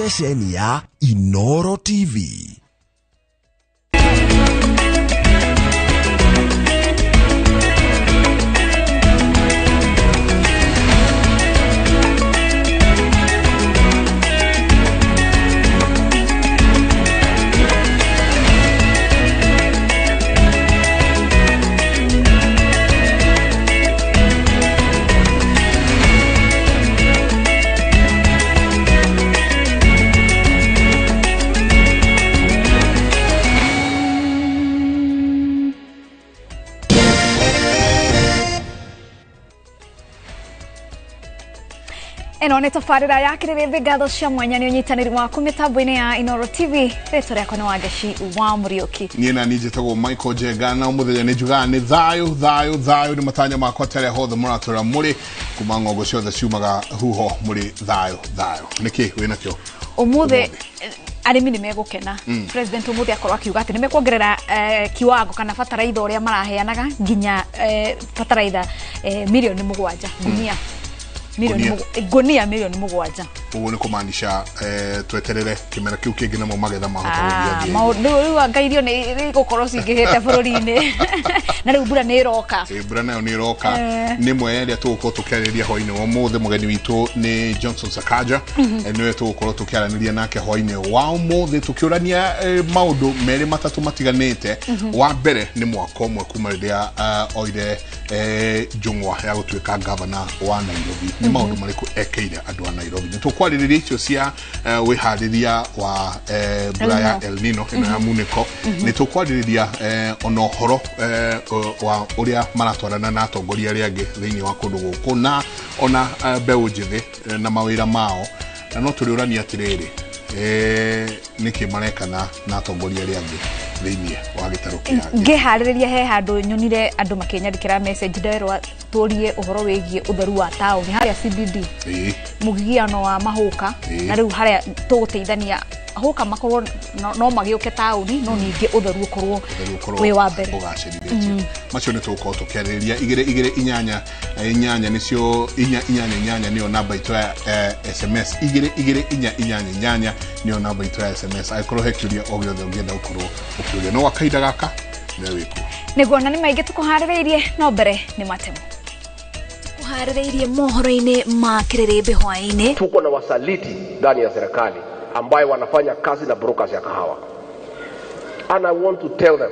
Ceceni ya Inoro TV. Ĩno nĩ tabarĩra ya kĩrĩrĩmbĩ ngatho cia mwanya nĩ ũnyitanĩri waku mĩtambo-inĩ ya Inoro TV. Rĩtwa rĩakwa nĩ Wangeci wa Mũriũki. Niĩ na niĩ njĩtagwo Michael Njenga na mũthenya nĩ njugaga nĩ thayũ thayũ thayũ nĩ matanya makwa ta arĩa hothe mũratũra mũrĩ kuma ng'ongo ciothe ciumaga huho mũrĩ thayũ thayũ. Nĩkĩ wĩnakĩo? Ũmũthĩ arĩmi nĩ megũkena. President ũmũthĩ akorwo akiuga atĩ nĩ mekuongerera kiwango kana bataraitha ũrĩa maraheanaga nginya bataraitha milioni 7 ngunia. Ngunia milioni 7. Ũguo nĩ kũmaanisha tweterere kĩmera kĩu kĩngĩ namo magetha mahota gũthiĩ. Maũndũ rĩu anga irio nĩ igũkorwo cingĩhĩte bũrũri-inĩ. Na rĩu mbura nĩ ĩroka. Mbura nayo nĩ ĩroka. Nĩ ĩmwe ya ĩrĩa tũgũkorwo tũkĩarĩrĩria hwaĩ-inĩ wa ũmũthĩ. Mũgeni witũ nĩ Johnson Sakaja. Nĩwe tũgũkorwo tũkĩaranĩria nake hwaĩ-inĩ wa ũmũthĩ tũkĩũrania maũndũ merĩ matatũ matiganĩte. Wa mbere nĩ mwaka ũmwe kuma rĩrĩa oire njũng'wa ya gũtuĩka gavana wa Nairobi. Nĩ maũndũ marĩkũ ekeire andũ a Nairobi? Nĩ tũkwarĩrĩria icio cia wĩharĩria wa mbura ya El Nino ĩno ya munĩko. Nĩ tũkwarĩrĩria ona ũhoro wa ũrĩa maratwarana na atongoria arĩa angĩ thĩinĩ wa kũndũ gũkũ na ona mbeũ njĩthĩ na mawĩra mao, na no tũrĩũrania atĩrĩrĩ nĩkĩ marekana na atongoria arĩa angĩ thĩinĩ wa gĩtarũ kĩa. Ngĩharĩrĩria he handũ nyonire andũ makĩnyandĩkĩra message nderwo tũrie ũhoro wĩgiĩ ũtheru wa taũni harĩa CBD. Mũgigiano wa mahũka na rĩu harĩa tũgũteithania hũka makorwo no magĩũke taũni no ningĩ ũtheru ũkorwo wĩ wa mbere ũgacĩrithĩtio. Macio nĩ tũgũkorwo tũkĩarĩrĩria. 2 2 8 8 nĩcio 4 8 8 nĩyo namba itũ ya SMS. 2 2 4 8 8 nĩyo namba itũ ya SMS. Angĩkorwo he kĩũria o gĩothe ũngĩenda gũkorwo ũkĩũria no gwa kahinda gaka nĩwe wĩkuo. Nĩguo na nĩ maingĩ tũkũharĩrĩirie no mbere nĩ matemo. Tũkũharĩrĩirie mohoro-inĩ ma kĩrĩrĩmbĩ hwaĩ-inĩ. Tuko na wasaliti ndani ya serikali ambayo wanafanya kazi na brokers ya kahawa. And I want to tell them,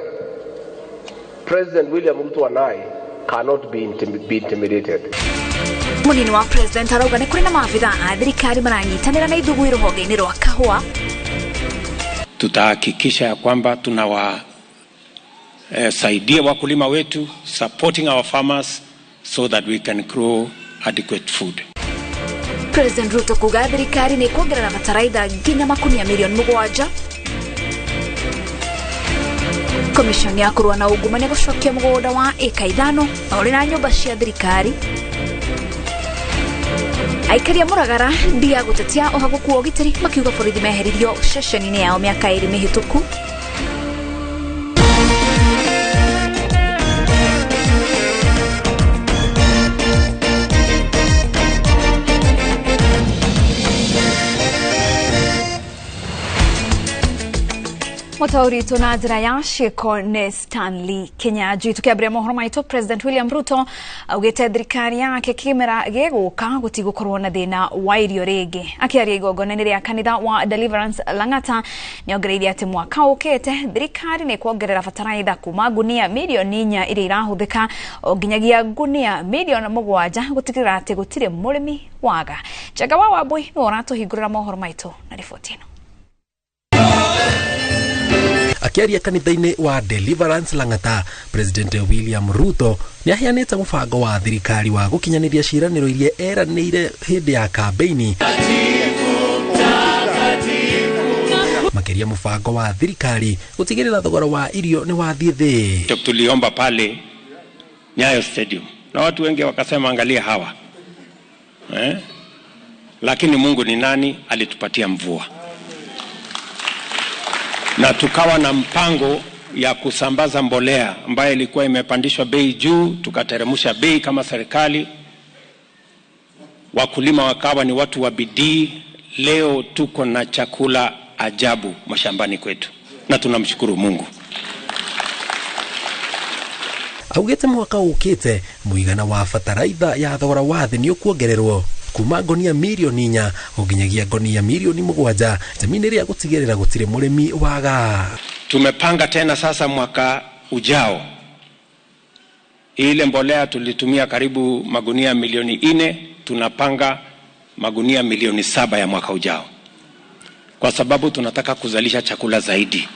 President William Ruto and I cannot be intimidated. Munini wa President arauga nĩ kũrĩ na maabitha a thirikari maranyitanĩra na ithugui rũhonge-inĩ rwa kahũa. Tutahakikisha ya kwamba tunawasaidia wakulima wetu, supporting our farmers so that we can grow adequate food. President Ruto kuga thirikari nĩ kuongerera bataraitha nginya makunia milioni 7. Commission ya kũrũa na ungumania gũcokia mũgũnda wa ĩka 5 na ũrĩ na nyũmba cia thirikari. Aikari a Mũragara ndia gũtetia ũhagũku wa ũgitĩri makiuga borithi meheririo ceceni-inĩ yao mĩaka 2 mĩhĩtũku. Mũtaũri witũ na njĩra ya ciĩko nĩ Stanley Kinyanjui. Tũkĩambĩrĩria mohoro maitũ, President William Ruto augĩte thirikari yake kĩmera gĩgũka gũtigũkorwo na thĩna wa irio rĩngĩ. Akĩaria igongona-inĩ rĩa kanitha wa Deliverance Lang'ata nĩongereire atĩ mwaka ũkĩte thirikari nĩ kuongerera bataraitha kuma ngunia milioni 4 iria irahũthĩka o nginyagia ngunia milioni 7 gũtigĩrĩra atĩ gũtirĩ mũrĩmi waga. Njenga wa Wambui nĩwe ũratũhingũrĩra mohoro maitũ na riboti ĩno. Akiaria kanitha-inĩ wa Deliverance Lang'ata, President William Ruto nĩaheanĩte mũbango wa thirikari wa gũkinyanĩria ciĩranĩro iria eranĩire hĩndĩ ya kambeini. Makĩria mũbango wa thirikari gũtigĩrĩra thogora wa irio nĩ wathiĩ thĩ. Tuliomba pale Nyayo Stadium na watu wengi wakasema angalia hawa Lakini Mungu ni nani? Alitupatia mvua na tukawa na mpango ya kusambaza mbolea ambayo ilikuwa imepandishwa bei juu, tukateremsha bei kama serikali. Wakulima wakawa ni watu wa bidii. Leo tuko na chakula ajabu mashambani kwetu na tunamshukuru Mungu. Augĩte mwaka ũkĩte mũigana wa bataraitha ya thogora wa thĩ nĩ ũkuongererwo kuma ngonia mirioni 4 gũkinyagia ngonia mirioni 7 itemi-inĩ rĩa gũtigĩrĩra gũtirĩ mũrĩmi waga. Tumepanga tena sasa mwaka ujao ile mbolea tulitumia karibu magunia milioni 4, tunapanga magunia milioni 7 ya mwaka ujao, kwa sababu tunataka kuzalisha chakula zaidi.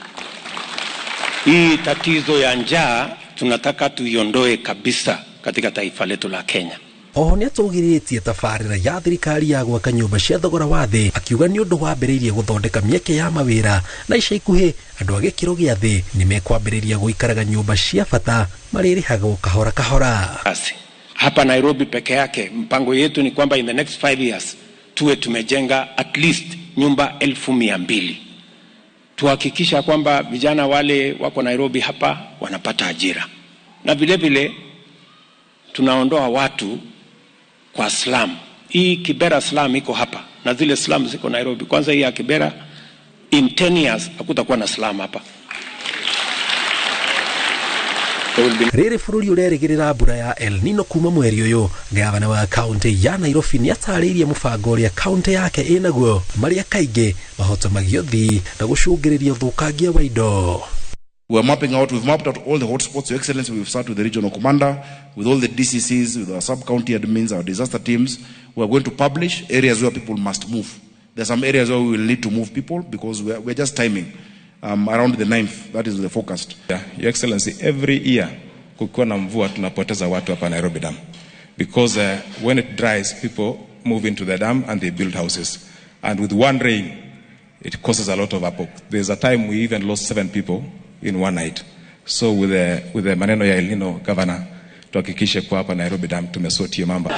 Hii tatizo ya njaa tunataka tuiondoe kabisa katika taifa letu la Kenya. Oho nĩatũgĩrĩtie tabarĩra ya thirikari ya gwaka nyũmba cia thogora wa thĩ, akiuga nĩ ũndũ wambĩrĩirie gũthondeka mĩeke ya mawĩra na ica ikuhĩ andũ a gĩkĩro gĩa thĩ nĩmekwambĩrĩria gũikaraga nyũmba cia bata marĩrĩhagwo kahora kahora. Basi hapa Nairobi peke yake mpango yetu ni kwamba in the next 5 years tuwe tumejenga at least nyumba 200,000. Tuhakikisha kwamba vijana wale wako Nairobi hapa wanapata ajira, na vile vile tunaondoa watu kwa slum. Hii Kibera slum iko hapa na zile slum ziko Nairobi. Kwanza hii ya Kibera, in 10 years hakutakuwa na slum hapa. Rĩrĩ bũrũri ũrerĩgĩrĩra mbura ya El Nino kuma mweri ũyũ, gavana wa kaunti ya Nairobi nĩatarĩirie mũbango ũrĩa kaunti yake ĩnaguo marĩa kaingĩ mahotomagio thii na gũcũngĩrĩria ũthũkangia wa indo. We are mapping out, we've mapped out all the hotspots. Your Excellency, we've started with the regional commander, with all the DCCs, with our sub-county admins, our disaster teams. We are going to publish areas where people must move. There are some areas where we will need to move people because we are just timing. Around the 9th, that is the forecast. Yeah, Your Excellency, every year, kukiwa na mvua tunapoteza watu hapa Nairobi Dam. Because when it dries, people move into the dam and they build houses. And with one rain, it causes a lot of havoc. There's a time we even lost 7 people in one night. So with the maneno ya El Nino, Governor, tuhakikishe kwa hapa Nairobi Dam tumesort hiyo mambo.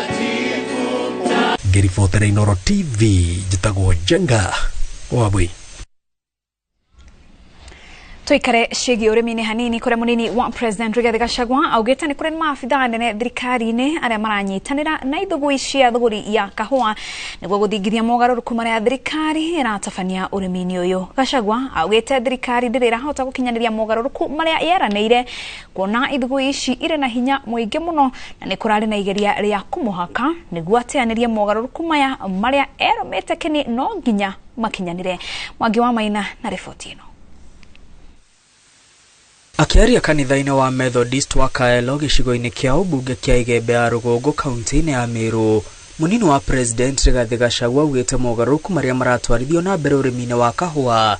Ngĩribotera Inooro TV, njĩtagwo Njenga Wambui. Tuikare ciĩgiĩ ũrĩmi-inĩ hanini kũrĩa mũnini wa President Rigathi Gachagua augĩte nĩ kũrĩ maabithaa nene thirikari-inĩ arĩa maranyitanĩra na ithugui cia thũgũri ya kahũa nĩguo gũthingithia mogarũrũku marĩa thirikari ĩratabania ũrĩmi-inĩ ũyũ. Gachagua augĩte thirikari ndĩrĩ ĩrahota gũkinyanĩria mogarũrũku marĩa yeranĩire kuona ithugui ici irĩ na hinya mũingĩ mũno na nĩ kũrarĩ na igeria rĩa kũmũhaka nĩguo ateanĩrie mogarũrũku maya marĩa erũmĩte kĩni no nginya makinyanĩre. Mwangi wa Maina na riboti ĩno. Akĩaria kanitha-inĩ wa Methodist wa Kaelo gĩcigo-inĩ kĩa ũmbunge kĩa Igembe ya Rũgongo kaunti-inĩ ya Meru, mũnini wa President Rigathi Gachagua augĩte mogarũrũku marĩa maratwarithio na mbere ũrĩmi-inĩ wa kahũa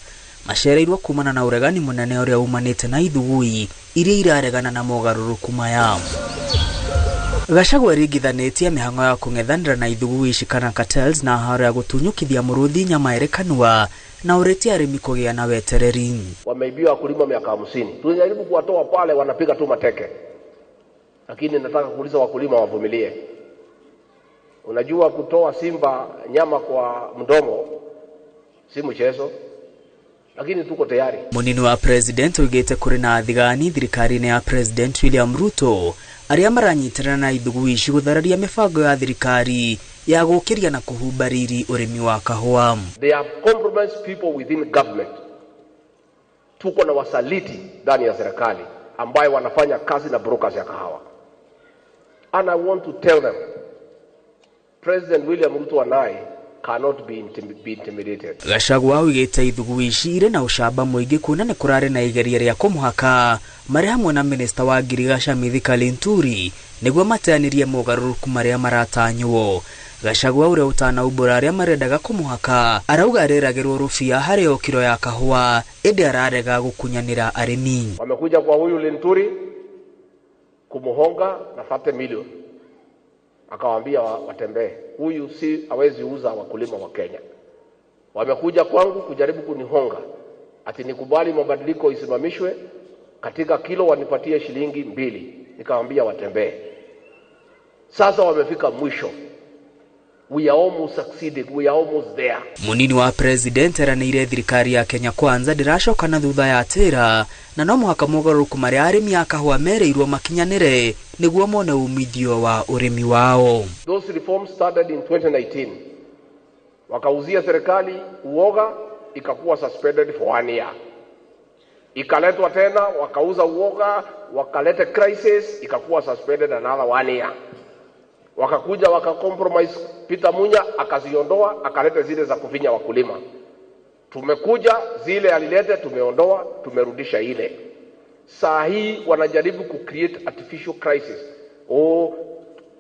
macereirwo kumana na ũregani mũnene ũrĩa umanĩte na ithugui iria iraregana na mogarũrũku maya. Gachagua ringithanĩtie mĩhang'o ya kũng'ethanĩra na ithugui ici kana cartels na haro ya gũtunyũkithia mũrũthi nyama ĩrĩ kanua na ũrĩtie arĩmi kũgĩa na wetereri. Wameibiwa wakulima miaka 50. Tunajaribu kuwatoa pale, wanapiga tu mateke. Lakini nataka kuuliza wakulima wavumilie. Unajua kutoa simba nyama kwa mdomo si mchezo. Lakini tuko tayari. Munini wa President oigĩte kũrĩ na thigani thirikari-inĩ ya President William Ruto arĩa maranyitanĩra na ithugui ici gũthararia mĩbango ya thirikari ya gũkĩria na kũhumba riri ũrĩmi wa kahũa. They have compromised people within government. Tuko na wasaliti ndani ya serikali ambayo wanafanya kazi na brokers ya kahawa. And I want to tell them, President William Ruto and I cannot be intimidated. Gachagua oigĩte ithugui ici irĩ na ũcamba mũingĩ kuona nĩ kũrarĩ na igeria rĩa kũmũhaka marĩ hamwe na minista wa ngirigaca Mithika Linturi nĩguo mateanĩrie mogarũrũku marĩa maratanywo. Gachagua ũrĩa ũtanaumbũra arĩa marendaga kũmũhaka arauga arĩragĩrwo rũbia harĩ o kiro ya kahũa ĩndĩ ararega gũkunyanĩra arĩmi. Wamekuja kwa huyu Linturi kumuhonga na 30 milioni, akawaambia watembee, huyu si hawezi uza wakulima wa Kenya. Wamekuja kwangu kujaribu kunihonga ati nikubali mabadiliko isimamishwe katika kilo wanipatie shilingi 2, nikawaambia watembee. Sasa wamefika mwisho. We are almost succeeded. We are almost there. Munini wa President eranĩire thirikari ya Kenya Kwanza ndĩracoka na thutha ya tĩra na no mũhaka mogarũrũku marĩa arĩmi a kahũa merĩirwo makinyanĩre nĩguo mone umithio wa ũrĩmi wao. Those reforms started in 2019 Wakauzia serikali uoga, ikakuwa suspended for one year. Ikaletwa tena, wakauza uoga, wakaleta crisis, ikakuwa suspended another one year. Wakakuja waka-compromise, Peter Munya akaziondoa, akaleta zile za kufinya wakulima. Tumekuja zile alilete, tumeondoa, tumerudisha ile. Saa hii wanajaribu ku-create artificial crisis. Oh,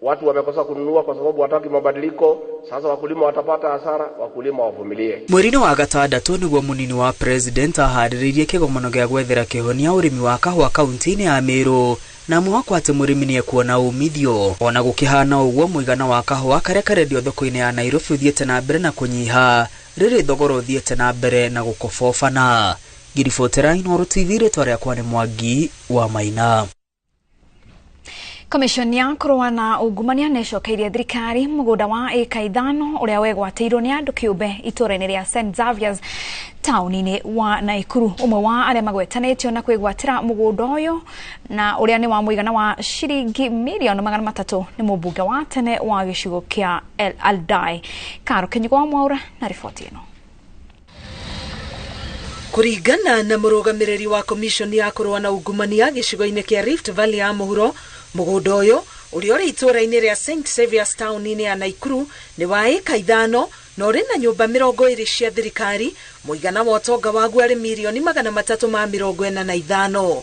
watu wamekosa kununua kwa sababu wataki mabadiliko. Sasa wakulima watapata hasara, wakulima wavumilie. Mweri-inĩ wa gatandatũ nĩguo mũnini wa president aharĩrĩirie kĩgomano gĩa gwethera kĩhonia ũrĩmi wa kahũa kaunti-inĩ ya Meru na mwĩhoko atĩ mũrĩmi nĩekuona umithio. Ona gũkĩhana ũguo, mũigana wa kahũa karĩa karendio thoko-inĩ ya Nairobi ũthiĩte na mbere na kũnyiha rĩrĩ thogora ũthiĩte na mbere na gũkobobana. Ngiribotera Inooro TV, rĩtwa rĩakwa nĩ Mwangi wa Maina. Commission ya kũrũa na ungumania nĩ ĩcokeirie thirikari mũgũnda wa ĩka 5 ũrĩa wegwatĩirwo nĩ andũ kĩũmbe itũũra-inĩ rĩa St Xavier's taũni-inĩ wa Naikuru. Ũmwe wa arĩa magwetanĩtio na kwĩgwatĩra mũgũnda ũyũ na ũrĩa nĩ wa mũigana wa ciringi mirioni 300 nĩ mũmbunge wa tene wa gĩcigo kĩa El Aldai. Karo Kĩnyugo wa Mwaura na riboti ĩno. Kũringana na mũrũgamĩrĩri wa commission ya kũrũa na ungumania gĩcigo-inĩ kĩa Rift Valley ya mũhuro, mũgũnda ũyũ ũrĩa ũrĩ itũũra-inĩ rĩa St Xavier's taũni-inĩ ya Naikuru nĩ wa ĩka 5 na ũrĩ na nyũmba 20 cia thirikari, mũigana wa ũtonga waguo arĩ mirioni 345.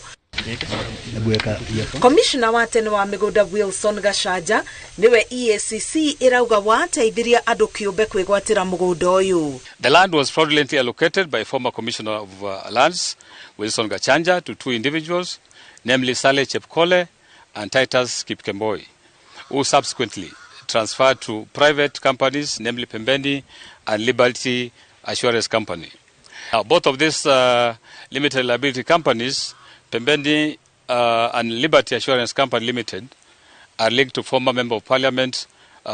Komishona wa tene wa mĩgũnda Wilson Gachanja nĩwe EACC ĩrauga wateithirie andũ kĩũmbe kwĩgwatĩra mũgũnda ũyũ. The land was fraudulently allocated by former Commissioner of Lands Wilson Gachanja to two individuals, namely Saleh Chepkole and Titus Kipkemboi, who subsequently transferred to private companies, namely Pembeni and Liberty Assurance Company. Now, both of these limited liability companies, Pembeni and Liberty Assurance Company Limited, are linked to former Member of Parliament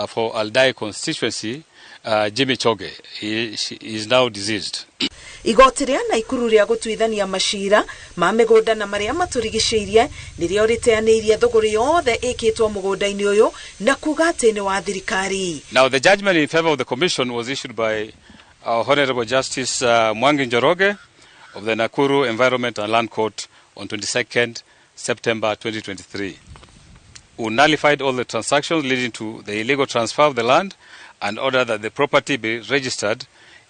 for Aldai constituency, Jimmy Choge. He is now deceased. Igoti rĩa Naikuru rĩa gũtuithania macira ma mĩgũnda na marĩa matũrigicĩirie nĩrĩo rĩteanĩirie thũgũrĩ yothe ĩkĩtwo mũgũnda-inĩ ũyũ na kuga atĩ nĩ wa thirikari. Now the judgment in favor of the commission was issued by our Honorable Justice Mwangi Njoroge of the Nakuru Environment and Land Court on 22nd September 2023, who nullified all the transactions leading to the illegal transfer of the land and ordered that the property be registered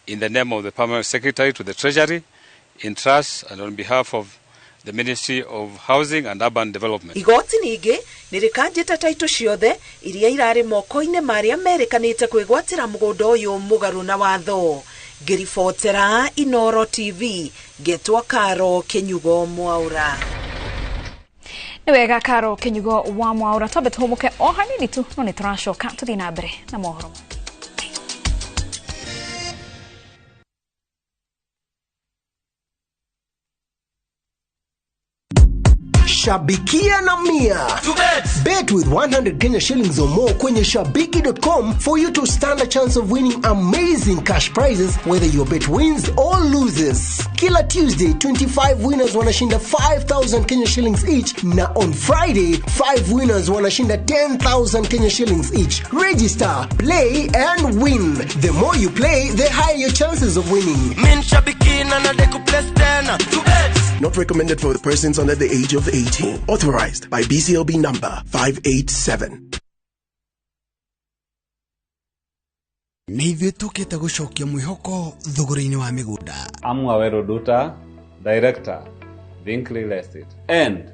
in the name of the Permanent Secretary to the Treasury, in trust and on behalf of the Ministry of Housing and Urban Development. Igoti ningĩ nĩrĩkanjĩte taitũ ciothe iria irarĩ moko-inĩ marĩa merĩkanĩte kwĩgwatĩra mũgũnda ũyũ mũgarũ na watho. Ngĩribotera Inooro TV, ngetwo Karo Kĩnyugo Mwaura. Nĩ wega Karo Kĩnyugo wa Mwaura, twambe tũhũmũke o hanini tu no nĩ tũracoka tũthiĩ na mbere na mohoro. Shabikia na Mia. Bet with 100 Kenya shillings or more kwenye shabiki.com for you to stand a chance of winning amazing cash prizes whether your bet wins or loses. Kila Tuesday, 25 winners wanashinda 5,000 Kenya shillings each, na on Friday, 5 winners wanashinda 10,000 Kenya shillings each. Register, play and win. The more you play, the higher your chances of winning. Min shabiki na nadeku plus tena. Not recommended for persons under the age of 18. Authorized by BCLB number 587. Nĩ ithuĩ tũkĩte gũcokia mwĩhoko thogora-inĩ wa mĩgũnda. I'm Waweru Duta, Director, Think Real Estate, and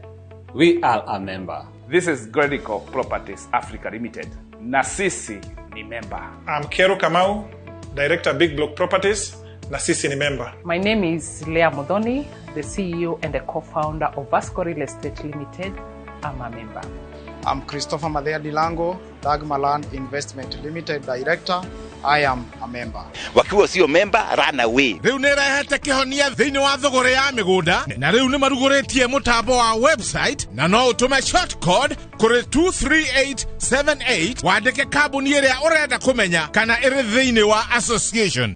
we are a member. This is Gredico Properties Africa Limited, na sisi ni member. I'm Kero Kamau, Director, Big Block Properties, na sisi ni member. My name is Leah Modoni, the CEO and the co-founder of Vasco Real Estate Limited. I'm a member. I'm Christopher Madea Dilango, Dagma Land Investment Limited Director. I am a member. Wakiwa sio member, run away. Rĩu nĩ ĩrehete kĩhonia thĩinĩ wa thogora ya mĩgũnda, na rĩu nĩ marugũrĩtie mũtambo wa website, na no ũtũme short code kũrĩ 23878 wandĩke kambuni ĩrĩa ũrenda kũmenya kana ĩrĩ thĩinĩ wa association.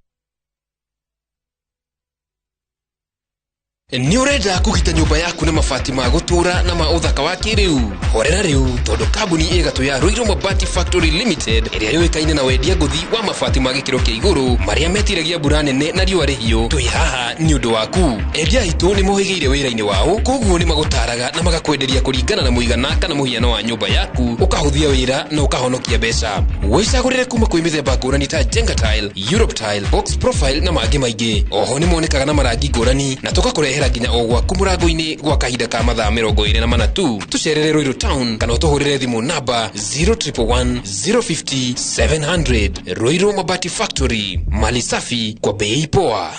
Nĩ ũrenda kũgita nyũmba yaku na mabati ma gũtũũra na ma ũthaka wa kĩrĩu? Horera rĩu tondũ kambuni ĩgatũ ya Ruiru Mabati Factory Limited ĩrĩa yũĩkaine na wendia ngũthi wa mabati ma gĩkĩro kĩa igũrũ marĩa metiragia mbura nene na riũa rĩhiũ, twĩ haha nĩ ũndũ waku. Endia aitũ nĩ mohĩgĩire wĩra-inĩ wao, koguo nĩ magũtaraga na magakwenderia kũringana na mũigana kana mũhiano wa nyũmba yaku, ũkahũthia wĩra na ũkahonokia mbeca. Wĩcagũrĩre kuma kwĩ mĩthemba ngũrani ta Jenga Tile, Europe Tile, Box Profile na mangĩ maingĩ. Oho nĩ monekaga na marangi ngũrani na tũgakũrehera nginya o gwaku mũrango-inĩ gwa kahinda ka mathaa 24 tu. Tũcerere Ruiru Town kana ũtũhũrĩre thimũ namba 0111 050 700. Ruiru Mabati Factory, mali safi kwa bei poa.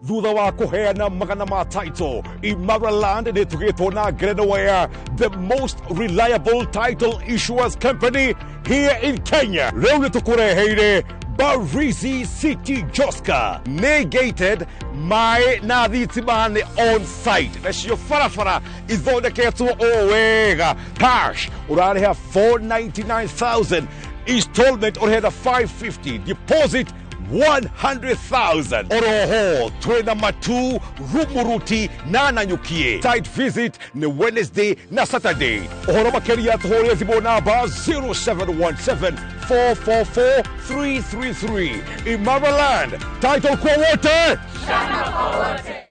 Thutha wa kuheana magana ma title, Imara Land nĩ tũgĩtwo na ngerenwa the most reliable title issuers company here in Kenya. Rĩu nĩ tũkũreheire Barizi City Joska, nĩ gated, maĩ na thitima nĩ on site, nacio barabara ithondeketwo o wega. Cash ũrarĩha 499,000, installment ũrĩhena 550, deposit 100,000. Oroho twina Matu, Rumuruti na Nanyukie. Site visit ni Wednesday na Saturday. Ũhoro makĩria tũhũrĩre thimũ namba 0717 444 333. Imara Land, title kwa wote, shamba kwa wote.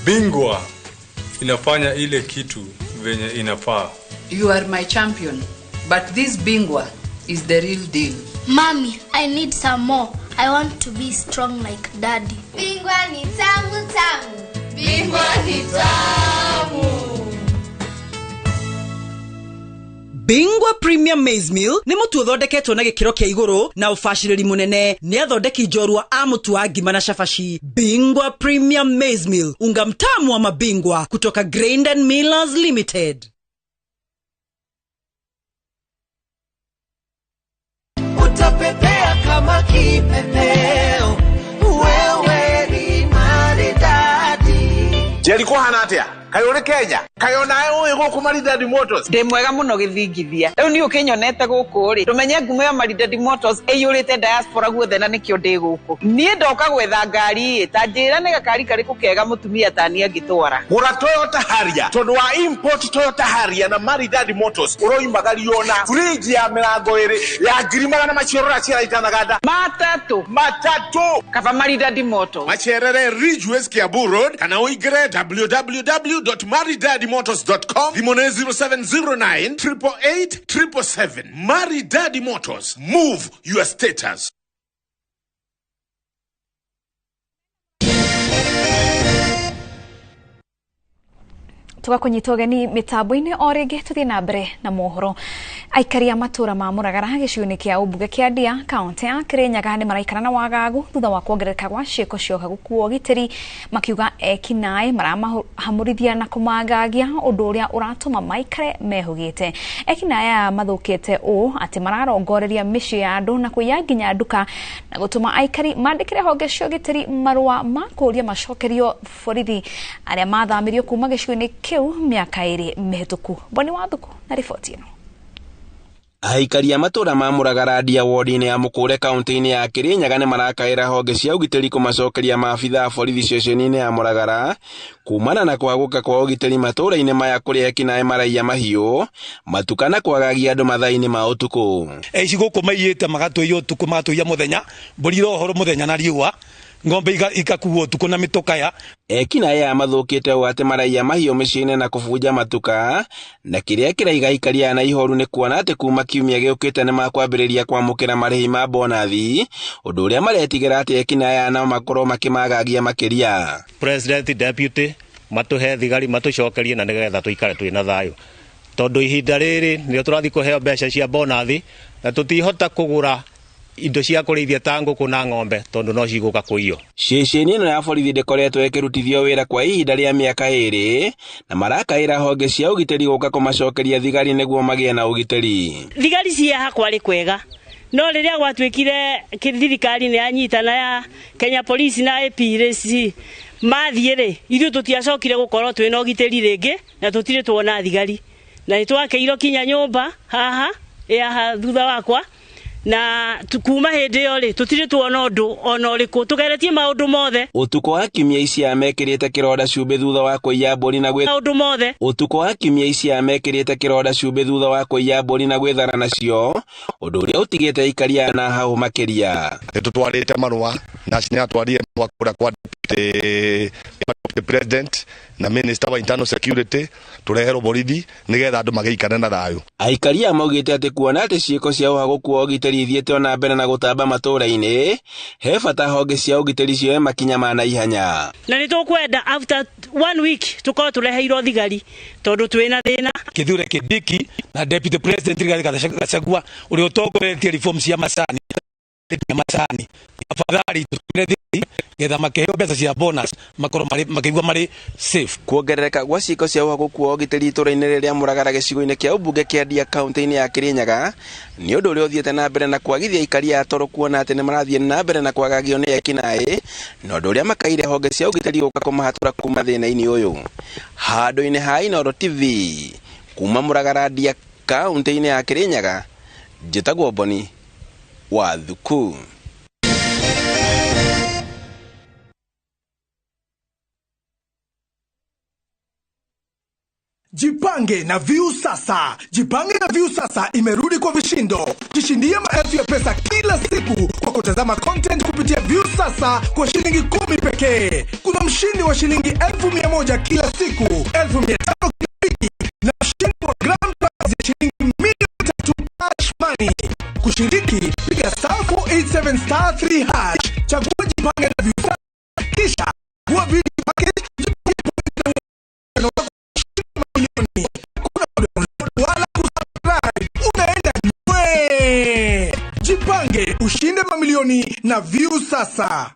Bingwa inafanya ile kitu venye inafaa. You are my champion, but this Bingwa is the real deal. Mommy, I need some more. I want to be strong like daddy. Bingwa ni tamu tamu. Bingwa ni tamu. Bingwa Premium Maize Meal nĩ mũtu ũthondeketwo na gĩkĩro kĩa igũrũ na ũbacĩrĩri mũnene nĩ athondeki njorua a mũtu wa ngima na cabaci. Bingwa Premium Maize Meal, unga mtamu wa mabingwa kutoka Grain and Millers Limited. Utapepea kama kipepeo, wewe ni maridadi. Jerry kuhana atia? Kayo Kenya, kayo nae ũĩ gũkũ Maridadi Motors. Ndĩ mwega mũno gĩthingithia. Rĩu niĩ ũkĩnyonete gũkũ rĩ, ndũmenye ngumo ya Maridadi Motors ĩiyũrĩte diaspora guothe na nĩkĩo ndĩ gũkũ. Niĩ ndoka gwetha ngari ĩ, ta njĩra nĩ gakari karĩkũ kega mũtumia ta niĩ angĩtwara. Gũra Toyota Harrier, tondũ wa import Toyota Harrier na Maridadi Motors ũroimagario na fridge ya mĩrango ĩrĩ ya 400 macio ũraciara itanaganda. Matatũ. Matatũ. Kaba Maridadi Motors. Macerere Ridgeways Kiambu Road kana ũingĩre www.maridadimotors.com. Thimũ nĩ 0709 888 777. Maridadi Motors, move your status. Tugakunyitwo geni mitambo-inĩ o rĩngĩ tũthiĩ na mbere na mohoro. Aikari a matũra ma Mũragara gĩcigo-inĩ kĩa ũmbunge kĩa Ndia kaunti ya Kĩrĩnyaga nĩ maraikara na wagagu thutha wa kuongerereka gwa ciĩko cia ũhagũku wa ũgitĩri, makiuga ekinaĩ maramahamũrithia na kũmangagia ũndũ ũrĩa ũratũma maikare mehũgĩte. Ekinaĩ aya mathũkĩte ũũ atĩ mararongoreria mĩciĩ ya andũ na kũiya nginya nduka na gũtũma aikari mandĩkĩre honge cia ũgitĩri marũa ma kũũria macokerio borithi arĩa mathamirio kuma gĩcigo-inĩ kĩu mĩaka 2 mĩhĩtũku. Boni Wathuku na riboti ĩno. Aikari a matũra ma Mũragara Ndia ward-inĩ ya Mũkũre kaunti-inĩ ya Kĩrĩnyaga nĩ marakaĩra honge cia ũgitĩri kũmacokeria maabitha a borithi ceceni-inĩ ya Mũragara kumana na kwagũka kwa ũgitĩri matũra-inĩ maya kũrĩa ekinaĩ maraiya mahiũ matuka na kwagagia andũ mathaa-inĩ ma ũtukũ. Aici gũkũ maiyĩte magatũiya ũtukũ magatũiya mũthenya, mbũri irohorwo mũthenya na riũa, ng'ombe ikakuo ũtukũ na mĩtũkaya. Ekinaĩ aya mathũkĩte ũũ atĩ maraiya mahiũ mĩciĩ-inĩ na kũbunja matuka, na kĩrĩa kĩraiga aikari aya na ihoru nĩ kuona atĩ kuma kiumia gĩũkĩte nĩ makwambĩrĩria kwamũkĩra marĩhi ma bonathi, ũndũ ũrĩa maretigĩra atĩ ekinaĩ aya no makorwo makĩmagagia makĩria. President, deputy matũhe thigari matũcokerie na nĩgetha tũikare twĩ na thayũ, tondũ ihinda rĩrĩ nĩrĩo tũrathiĩ kũheo mbeca cia bonathi na tũtihota kũgũra indo cia kũrĩithia ta ngũkũ na ng'ombe tondũ no cigũka kũiywo. Ceceni ĩno ya borithi ndĩkoretwo ĩkĩrutithio wĩra kwa ihinda rĩa mĩaka 2 na marakaĩra honge cia ũgitĩri gũka kũmacokeria thigari nĩguo magĩe na ũgitĩri. Thigari cia hakwa rĩ kwega, no rĩrĩa gwatuĩkire thirikari nĩ yanyitana ya Kenya Police na APRC Mathiĩ rĩ, ithuĩ tũtiacokire gũkorwo twĩna ũgitĩri rĩngĩ na tũtirĩ tuona thigari. Na nĩ twakĩirwo kinya nyũmba haha ĩ thutha wakwa, na kuma hĩndĩ ĩyo rĩ tũtirĩ tuona ũndũ ona ũrĩkũ, tũgeretie maũndũ mothe. Ũtukũ wa kiumia ici mekĩrĩte kĩronda cumbĩ thutha wa kũiya mbũri na maũndũ mothe. Ũtukũ wa kiumia ici mekĩrĩte kĩronda cumbĩ thutha wa kũiya mbũri na gwĩthara nacio, ũndũ ũrĩa ũtigĩte aikaria na hau makĩria. Nĩtũtwarĩte marũa na nĩatwarire marũa kũrĩa kwa deputy president na minister wa internal security tũreherwo borithi nĩgetha andũ magĩikare na thayũ. Aikaria maugĩte atĩ kuona atĩ ciĩko cia ũhagũku wa ũgitĩri ithiĩte ona mbere na gũtamba matũũra-inĩ, he bata honge cia ũgitĩri cioe makinya ma naihenya. Na nĩ tũkwenda after 1 week tũkorwo tũreheirwo thigari tondũ twĩna thĩna. Kithure Kindiki na deputy president Rigathi Gachagua ũrĩa ũtongoretie reform cia macani afadhali tũtũmĩre thigari getha makĩheo mbeca cia bonus makorwo makĩigua marĩ safe. Kuongerereka gwa ciĩko cia ũhagũku wa ũgitĩri itũũra-inĩ rĩrĩa Mũragara gĩcigo-inĩ kĩa ũmbunge kĩa Ndia kaunti-inĩ ya Kirinyaga nĩ ũndũ ũrĩa ũthiĩte na mbere na kwagithia aikaria a toro kuona atĩ nĩ marathiĩ na mbere na kwagagio nĩ ekinaĩ, na ũndũ ũrĩa makaire honge cia ũgitĩri gũka kũmahatũra kuma thĩna-inĩ ũyũ. Handũ-inĩ ha Inooro TV kuma Mũragara Ndia kaunti-inĩ ya Kirinyaga, njĩtagwo Boni wa Thuku. Jipange na View Sasa. Jipange na View Sasa imerudi kwa vishindo. Jishindie maelfu ya pesa kila siku kwa kutazama content kupitia View Sasa kwa shilingi 10 pekee. Kuna mshindi wa shilingi 1,100 kila siku, 1,500 kila wiki, na mshindi wa grand prize ya shilingi 3,000,000 cash money. Kushiriki, piga *487 *3#. Chagua Jipange na View Sasa, kisha chagua video package. Jipange ushinde mamilioni na View Sasa.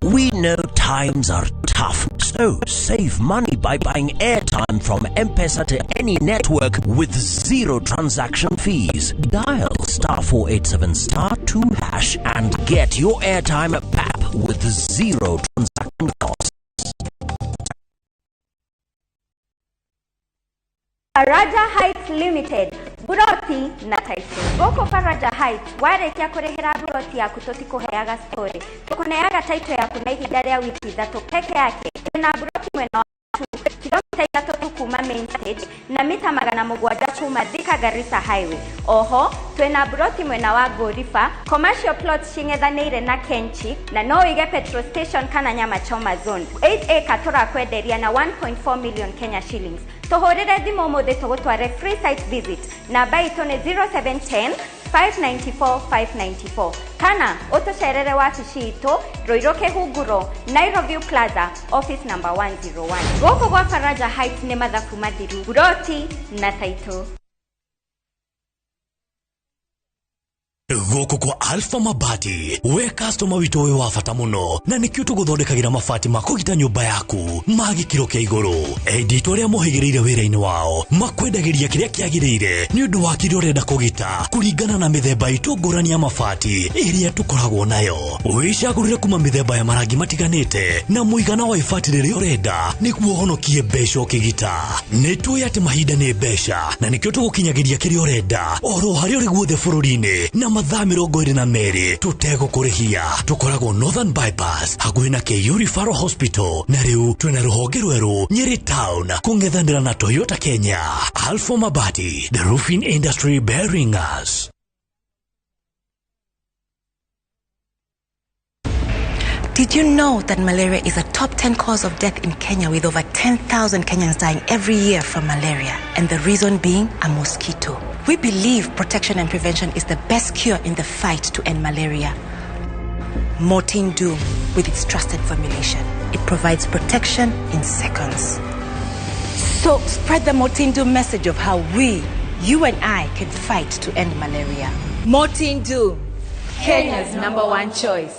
We know times are tough, so save money by buying airtime from M-Pesa to any network with zero transaction fees. Dial *487 *2# and get your airtime back with zero transaction costs. Faraja Heights Limited, buroti na title. Goko Faraja Heights, warekia kurehera buroti yaku tutikuheaga story. Tukuneaga title yaku na ihinda ria wiki 3 peke yake. Na buroti mwena wa kilomita 3 kuma main stage na mita 700 kuma Thika Garissa Highway. Oho, twina buroti mwena wa Gorifa, commercial plot shing'ethanĩire na Kenchi, na no wige petrol station kana nyama choma zone. 8 acre tũrakwenderia na 1.4 million Kenya shillings. Tũhũrĩre thimũ ũmũthĩ tũgũtware free site visit. Namba itũ nĩ 0710 594 594 kana ũtũcerere wabici itũ Ruiru Kĩhunguro, Nairobi Plaza, office number 101. Gũkũ gwa Faraja Heights nĩ mathabu mathiru, buroti na title. Gũkũ kwa Alpha Mabati, we customer witũ wĩ wa bata mũno, na nĩkĩo tũgũthondekagĩra mabati ma kũgita nyũmba yaku ma gĩkĩro kĩa igũrũ. Endia aitũ arĩa mohĩgĩrĩire wĩra-inĩ wao makwendagĩria kĩrĩa kĩagĩrĩire nĩ ũndũ wa kĩrĩa ũrenda kũgita kũringana na mĩthemba itũ ngũrani ya mabati ĩrĩa tũkoragwo nayo. Wĩcagũrĩre kuma mĩthemba ya marangi matiganĩte na mũigana wa ibati rĩrĩa ũrenda nĩguo ũhonokie mbeca ũkĩgita. Nĩ tũĩ atĩ mahinda nĩ mbeca na nĩkĩo tũgũkinyagĩria kĩrĩa ũrenda oro harĩa ũrĩ guothe bũrũri-inĩ na mathaa 22 tũtegũkũrĩhia. Tũkoragwo Northern Bypass hakuhĩ na KU Referral Hospital, na rĩu twĩna rũhonge rwerũ Nyeri Town kũng'ethanĩra na Toyota Kenya. Alpha Mabati, the roofing industry bearing us. Did you know that malaria is a top 10 cause of death in Kenya, with over 10,000 Kenyans dying every year from malaria, and the reason being a mosquito? We believe protection and prevention is the best cure in the fight to end malaria. Mortein Doom, with its trusted formulation, it provides protection in seconds. So spread the Mortein Doom message of how we, you and I, can fight to end malaria. Mortein Doom, Kenya's #1 choice.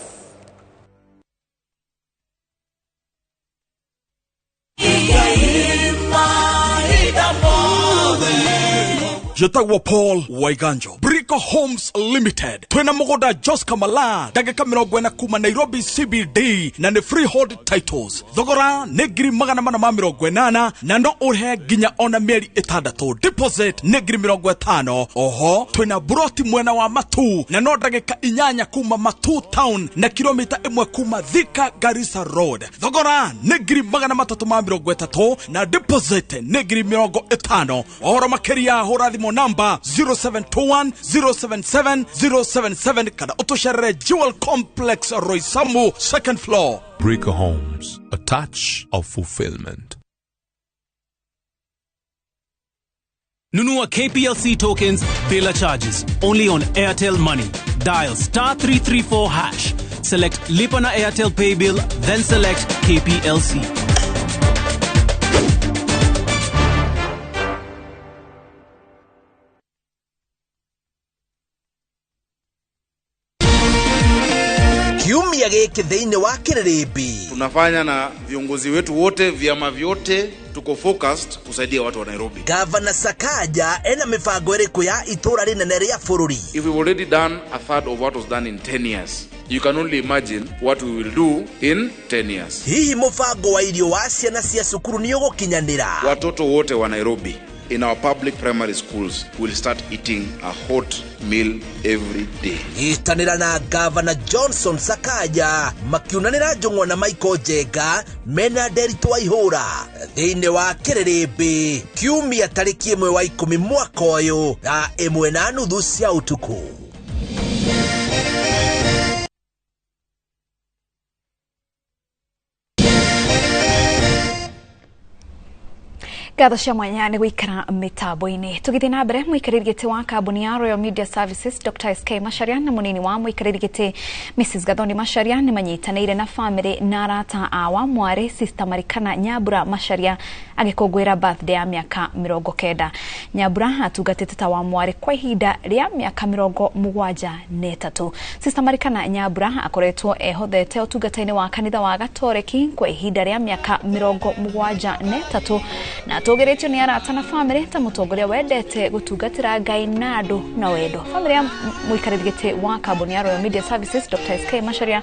Jetagwo Paul Waiganjo. Brico Brico Homes Limited. Twina mugunda Jos Kamala ndagika 40 kuma Nairobi CBD na ni freehold titles. Thogora ni 480 na no uhe nginya ona mieri 6. Deposit ni 50. Oho twina buroti mwena wa Matu na no ndagika 8 kuma Matu town na kilomita 1 kuma Thika Garissa Road. Thogora ni 330 na deposit ni 50. Oro makeria hura thimu namba 0721 077 077 kana utusherere Jewel Complex Roysambu second floor. Brico Homes, a touch of fulfillment. Nunua KPLC tokens bila charges only on Airtel Money. Dial *334#. Select Lipa na Airtel Pay Bill, then select KPLC. Kiumia giki thiini wa Kiririmbi. Tunafanya na viongozi wetu wote, vyama vyote, tuko focused kusaidia watu wa Nairobi. Governor Sakaja ena mibango iriku ya itura rinene ria bururi. If we've already done a third of what was done in 10 years, you can only imagine what we will do in 10 years. Hihi mubango wa irio wa ciana cia cukuru ni ugukinyanira? Watoto wote wa Nairobi in our public primary schools will start eating a hot meal every day. Itanira na Governor Johnson Sakaja makiunanira Njung'wa na Michael Njenga mena Nderitu Waihura thiini wa Kiririmbi kiumia tariki 1 wa 10 mwaka uyu thaa 1:30 cia utuku. Ngatho cia mwanya nĩ gũikara mĩtambo-inĩ. Tũgĩthiĩ na mbere, mũikarĩri gĩtĩ wa kambuni ya Royal Media Services Dr. SK Macharia na mũnini wa mũikarĩri gĩtĩ Mrs. Gathoni Macharia nĩ manyitanĩire na famĩlĩ na arata a wa mwarĩ Sister Marikana Nyambura Macharia agĩkũngũĩra birthday ya mĩaka 90. Nyambura atungatĩte ta wa mwarĩ kwa ihinda rĩa mĩaka 73. Sister Marikana Nyambura akoretwo ehothete ũtungata-inĩ wa kanitha wa Gatoreki kwa ihinda rĩa mĩaka 73 na atũgĩrĩtio nĩ arata na famĩlĩ ta mũtongoria wendete gũtungatĩra Ngai na andũ na wendo. Famĩlĩ ya mũikarĩri gĩtĩ wa kambuni ya Royal Media Services Dr. SK Macharia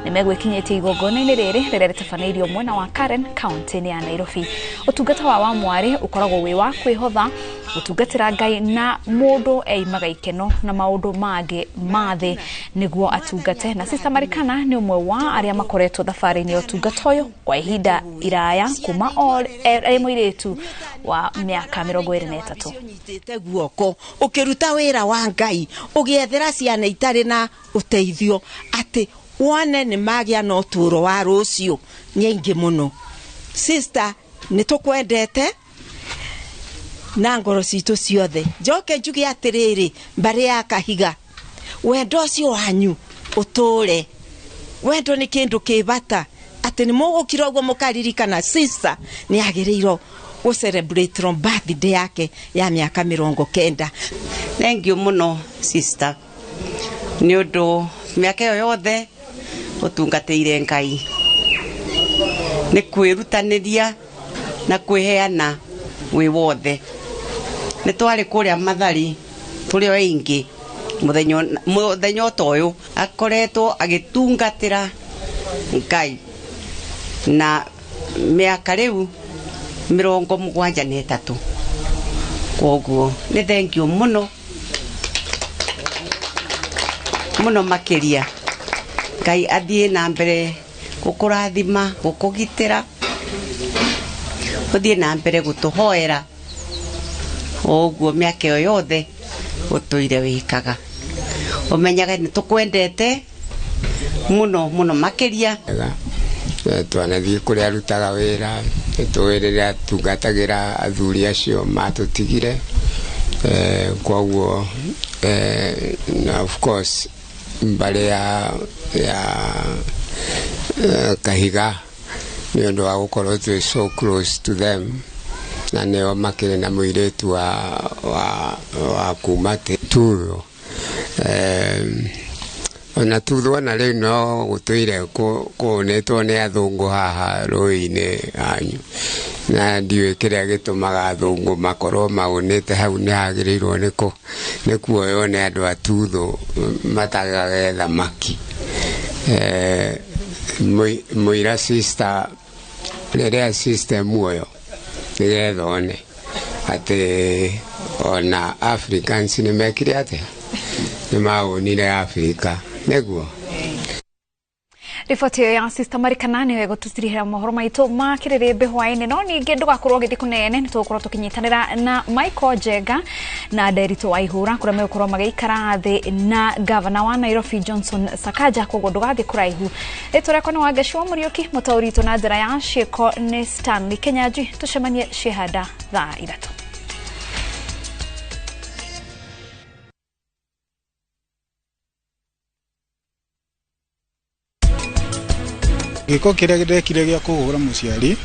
nĩ megwĩkinyĩtie igongona-inĩ rĩrĩ rĩrĩa rĩtabanĩirio mwena wa Karen kaunti-inĩ ya Nairobi. Ũtungata wa mwarĩ ũkoragwo wĩ wa kwĩhotha gũtungatĩra Ngai na mũndũ eimaga ikeno na maũndũ mangĩ ma thĩ nĩguo atungate. Na Sister Marikana nĩ ũmwe wa arĩa makoretwo thabarĩ-inĩ ya ũtungata ũyũ kwa ihinda iraya kuma arĩ mũirĩtu wa mĩaka 23. Nyitĩte guoko ũkĩruta wĩra wa Ngai ũgĩethera ciana itarĩ na ũteithio atĩ wone nĩ magĩa na ũtũũro wa rũciũ nĩ aingĩ mũno. Sister, nĩ tũkwendete na ngoro citũ ciothe. Njoke njuge atĩrĩrĩ, mbarĩ ya Kahiga, wendo ũcio wanyu ũtũũre. Wendo nĩ kĩndũ kĩ bata atĩ nĩ mũgũkira ũguo mũkaririkana sister nĩ agĩrĩirwo gũ celebrate birthday yake ya mĩaka 90. Thank you mũno sister nĩ ũndũ mĩaka ĩyo yothe ũtungatĩire Ngai nĩ kwĩrutanĩria na kwĩheana wĩ wothe. Nĩ twarĩ kũrĩa Mathari tũrĩ o aingĩ mũthenya ta ũyũ akoretwo agĩtungatĩra Ngai na mĩaka rĩu 73. Koguo nĩ thank you mũno mũno makĩria. Ngai athiĩ na mbere gũkũrathima, gũkũgitĩra, ũthiĩ na mbere gũtũhoera ũguo mĩaka ĩyo yothe ũtũire wĩkaga. Ũmenyage nĩ tũkwendete mũno mũno makĩria. Twanathiĩ kũrĩa arutaga wĩra, nĩtũĩ rĩrĩa atungatagĩra athuri acio matũtigire. Koguo na of course mbarĩ ya Kahiga nĩ ũndũ wa gũkorwo twĩ so close to them na nĩo makĩrĩ na mũirĩtu wa kuma Tuthwo. Ona Tuthwo na rĩu no gũtũire kũnĩtwo nĩ athũngũ haha rũĩ-inĩ hanyu. Na ndiũĩ kĩrĩa gĩtũmaga athũngũ makorwo maũnĩte hau nĩ hagĩrĩirwo nĩ kuoywo nĩ andũ atuthũ matagage thamaki. Mũira sister rĩrĩa sister muoyo nĩgetha one atĩ ona Africans nĩ mekire atĩa, nĩ maũnire Africa nĩguo. Riboti ĩyo ya Sister Marikana nĩyo ĩgũtũtirihĩra mohoro maitũ ma kĩrĩrĩmbĩ hwaĩ-inĩ, no ningĩ ndũgakorwo ũgĩthiĩ kũnene, nĩ tũgũkorwo tũkĩnyitanĩra na Michael Njenga na Nderitu Waihura kũrĩa megũkorwo magĩikara thĩ na gavana wa Nairobi Johnson Sakaja, koguo ndũgathiĩ kũraihu. Rĩtwa rĩakwa nĩ Wangeci wa Mũriũki, mũtaũri witũ na njĩra ya ciĩko nĩ Stanley Kenyanjui. Tũcemanie ciĩhanda thaa 3. Gĩko kĩrĩa ndekire gĩa kũhũra mũciari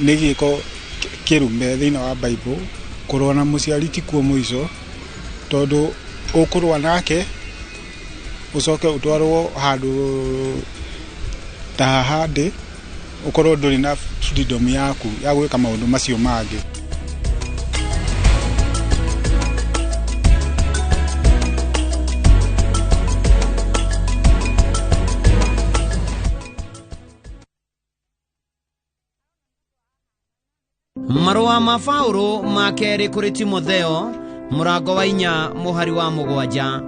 nĩ gĩko kĩrume thĩinĩ wa Bible. Kũrũa na mũciari ti kuo mũico, tondũ ũkũrũa nake ũcoke ũtwarwo handũ ta haha ndĩ, ũkorwo ndũrĩ na freedom yaku ya gwĩka maũndũ macio mangĩ. Marũa ma Paũlũ ma kerĩ kũrĩ Timotheo mũrango wa 4 mũhari wa 7.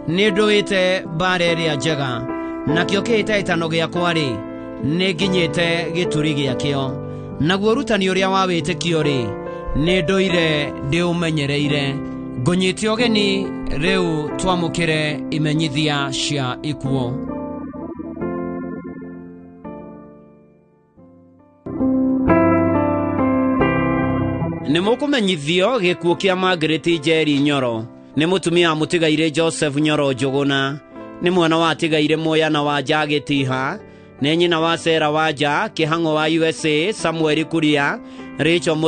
Nĩ ndũĩte mbara ĩrĩa njega, nakĩo kĩhĩtahĩtano gĩakwa-rĩ, nĩ nginyĩte gĩturi gĩakĩo, naguo ũrutani ũrĩa wa wĩtĩkio-rĩ, nĩ ndũire ndĩũmenyereire. Ngũnyite ũgeni rĩu twamũkĩre imenyithia cia ikuũ. Nĩ mũkũmenyithio gĩkuũ kĩa Margaret Njeri Nyoro, nĩ mũtumia wa mũtigairĩ Joseph Nyoro Njũgũna, nĩ mwana wa atigairĩ Moyana wa Gĩtiha, nĩ nyina wa Sera Wanja, Kĩhang'o wa USA, Samuel Kuria, Rachel.